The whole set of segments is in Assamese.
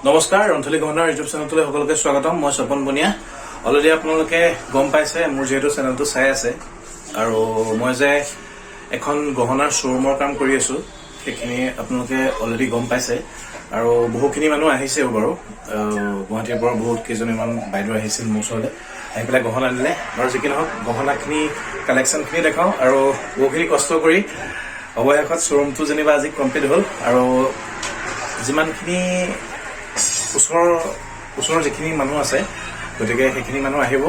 নমস্কাৰ, ৰন্থলী গহনাৰ ইউটিউব চেনেলটোলৈ সকলোকে স্বাগতম। মই স্বপন বনিয়া। অলৰেডি আপোনালোকে গম পাইছে, মোৰ যিহেতু চেনেলটো চাই আছে আৰু মই যে এখন গহনাৰ শ্ব'ৰুমৰ কাম কৰি আছো, সেইখিনি আপোনালোকে অলৰেডি গম পাইছে। আৰু বহুখিনি মানুহ আহিছেও বাৰু। গুৱাহাটীৰ পৰা বহুত কেইজনীমান বাইদেউ আহিছিল মোৰ ওচৰলৈ, আহি পেলাই গহনা দিলে। বাৰু যি কি নহওক, গহনাখিনি কালেকশ্যনখিনি দেখাওঁ। আৰু বহুখিনি কষ্ট কৰি অৱশেষত শ্ব'ৰুমটো যেনিবা আজি কমপ্লিট হ'ল। আৰু যিমানখিনি ওচৰৰ ওচৰৰ যিখিনি মানুহ আছে, গতিকে সেইখিনি মানুহ আহিব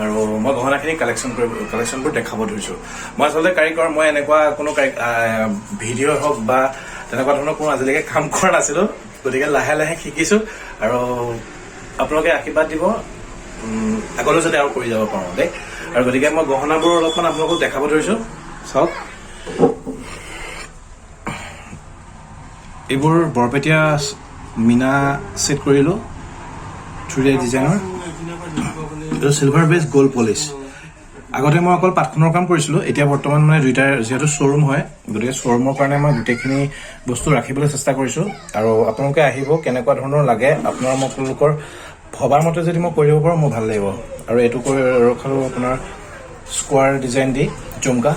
আৰু মই গহনাখিনি কালেকশ্যন কৰিব, কালেকশ্যনবোৰ দেখাব ধৰিছোঁ। মই আচলতে কাৰিকৰ, মই এনেকুৱা কোনো ভিডিঅ' হওক বা তেনেকুৱা ধৰণৰ কোনো আজিলৈকে কাম কৰা নাছিলোঁ। গতিকে লাহে লাহে শিকিছোঁ আৰু আপোনালোকে আশীৰ্বাদ দিব, আগলৈও যাতে আৰু কৰি যাব পাৰোঁ দেই। আৰু গতিকে মই গহনাবোৰ অলপমান আপোনালোকক দেখাব ধৰিছোঁ, চাওক। এইবোৰ বৰপেটীয়া মীনা ছেট কৰিলোঁ, থ্ৰী ডিজাইনৰ। এইটো চিলভাৰ বেছ গ'ল্ড পলিচ। আগতে মই অকল পাটখনৰ কাম কৰিছিলোঁ, এতিয়া বৰ্তমান মানে দুইটাৰ যিহেতু শ্ব'ৰুম হয়, গতিকে শ্ব'ৰুমৰ কাৰণে মই গোটেইখিনি বস্তু ৰাখিবলৈ চেষ্টা কৰিছোঁ। আৰু আপোনালোকে আহিব, কেনেকুৱা ধৰণৰ লাগে আপোনাৰ আপোনালোকৰ ভবাৰ মতে যদি মই কৰি দিব পাৰোঁ, মোৰ ভাল লাগিব। আৰু এইটো কৰি ৰখালোঁ আপোনাৰ স্কোৱাৰ ডিজাইন দি জুমকা।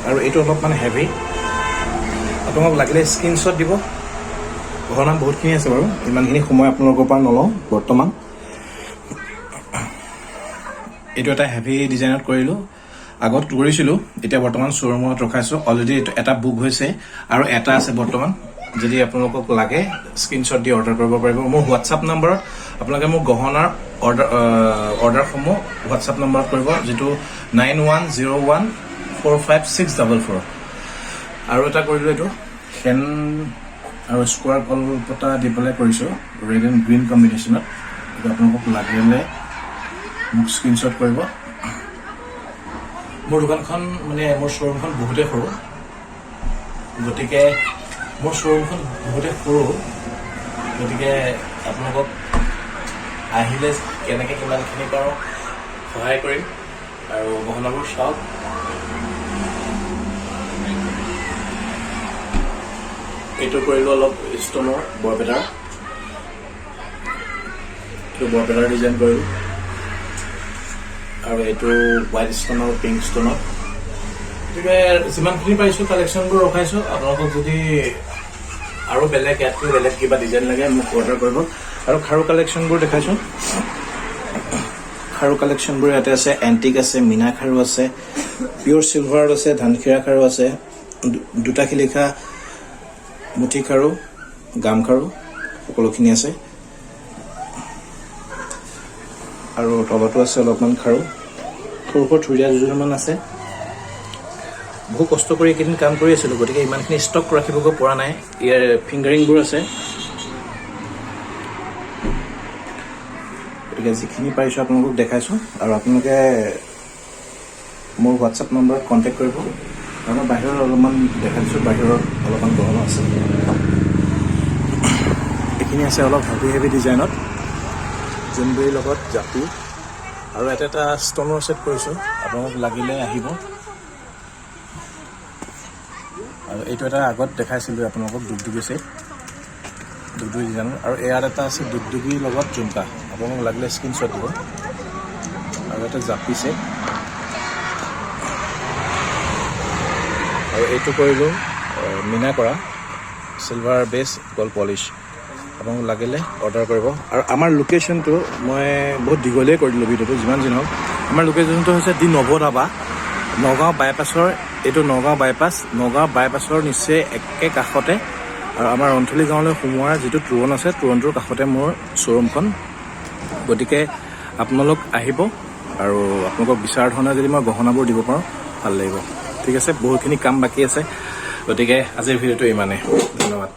আৰু এইটো অলপমান হেভি। আপোনালোকক লাগিলে স্ক্ৰীনশ্বট দিব। গহনা বহুতখিনি আছে বাৰু, ইমানখিনি সময় আপোনালোকৰ পৰা নলওঁ বৰ্তমান। এইটো এটা হেভি ডিজাইনত কৰিলোঁ। আগত কৰিছিলোঁ, এতিয়া বৰ্তমান শ্ব'ৰুমত ৰখাইছোঁ। অলৰেডি এইটো এটা বুক হৈছে আৰু এটা আছে বৰ্তমান। যদি আপোনালোকক লাগে, স্ক্ৰীনশ্বট দি অৰ্ডাৰ কৰিব পাৰিব মোৰ হোৱাটছআপ নম্বৰত। আপোনালোকে মোৰ গহনাৰ অৰ্ডাৰসমূহ হোৱাটছআপ নম্বৰত কৰিব, যিটো 910145 644। আৰু এটা কৰিলোঁ, এইটো হেন আৰু স্কোৱাৰ কলপতা দি পেলাই কৰিছোঁ, ৰেড এণ্ড গ্ৰীণ কম্বিনেশ্যনত। এইটো আপোনালোকক লাগিলে মোক স্ক্ৰীনশ্বট কৰিব। মোৰ দোকানখন মানে মোৰ শ্ব'ৰুমখন বহুতেই সৰু, গতিকে মোৰ শ্ব'ৰুমখন বহুতেই সৰু, গতিকে আপোনালোকক আহিলে কেনেকৈ কিমানখিনি পাৰোঁ সহায় কৰিম। আৰু গহনাবোৰ চাওক। এইটো কৰিলোঁ অলপ ষ্ট'নৰ বৰপেটাৰ, এইটো বৰপেটাৰ ডিজাইন কৰিলোঁ। আৰু এইটো হোৱাইট ষ্ট'নৰ পিংক ষ্ট'নত। গতিকে যিমানখিনি পাৰিছোঁ কালেকশ্যনবোৰ ৰখাইছোঁ। আপোনালোকক যদি আৰু বেলেগ ইয়াতকৈ বেলেগ কিবা ডিজাইন লাগে, মোক অৰ্ডাৰ কৰিব। আৰু খাৰু কালেকশ্যনবোৰ দেখাইছোঁ। খাৰু কালেকশ্যনবোৰ ইয়াতে আছে। এণ্টিক আছে, মীনা খাৰু আছে, পিয়'ৰ চিলভাৰত আছে, ধানখিৰা খাৰু আছে, দুটা শিলিখা, মুঠি খাৰু, গাম খাৰু, সকলোখিনি আছে। আৰু তলতো আছে অলপমান খাৰু, সৰু সৰু থুৰীয়া দুযোৰমান আছে। বহু কষ্ট কৰি এইকেইদিন কাম কৰি আছিলোঁ, গতিকে ইমানখিনি ষ্টক ৰাখিবগৈ পৰা নাই। ইয়াৰ ফিংগাৰিংবোৰ আছে। গতিকে যিখিনি পাৰিছোঁ আপোনালোকক দেখাইছোঁ। আৰু আপোনালোকে মোৰ হোৱাটছআপ নম্বৰত কণ্টেক্ট কৰিব। আৰু মই বাহিৰত অলপমান দেখাই দিছোঁ, বাহিৰত অলপমান গহনা আছে। এইখিনি আছে অলপ হেভি হেভি ডিজাইনত, জোনবিৰিৰ লগত জাপি। আৰু ইয়াতে এটা ষ্ট'নৰ ছেট কৰিছোঁ, আপোনালোক লাগিলে আহিব। আৰু এইটো এটা আগত দেখাইছিলোঁ আপোনালোকক, দুগদুগী ছেট, দুগদুগী ডিজাইনৰ। আৰু ইয়াত এটা আছে দুগদুগীৰ লগত জুমকা, আপোনালোক লাগিলে স্ক্ৰীনশ্বট দিব। আৰু এটা জাপি ছেট। আৰু এইটো কৰিলোঁ মীনা কৰা, চিলভাৰ বেছ গ'ল্ড পলিচ। আপোনালোক লাগিলে অৰ্ডাৰ কৰিব। আৰু আমাৰ লোকেশ্যনটো মই বহুত দীঘলীয়াই কৰি দিলোঁ ভিডিঅ'টো, যিমান যি নহওক, আমাৰ লোকেশ্যনটো হৈছে দি নৱ ধাবা, নগাঁও বাইপাছৰ, এইটো নগাঁও বাইপাছ, নগাঁও বাইপাছৰ নিচেই একে কাষতে। আৰু আমাৰ ৰন্থলী গাঁৱলৈ সোমোৱাৰ যিটো তোৰণ আছে, তোৰণটোৰ কাষতে মোৰ শ্ব'ৰুমখন। গতিকে আপোনালোক আহিব আৰু আপোনালোকক বিচৰা ধৰণে যদি মই গহনাবোৰ দিব পাৰোঁ, ভাল লাগিব। ঠিক আছে, বহুতখিনি কাম বাকী আছে। গতিকে আজিৰ ভিডিঅ'টো ইমানেই। ধন্যবাদ।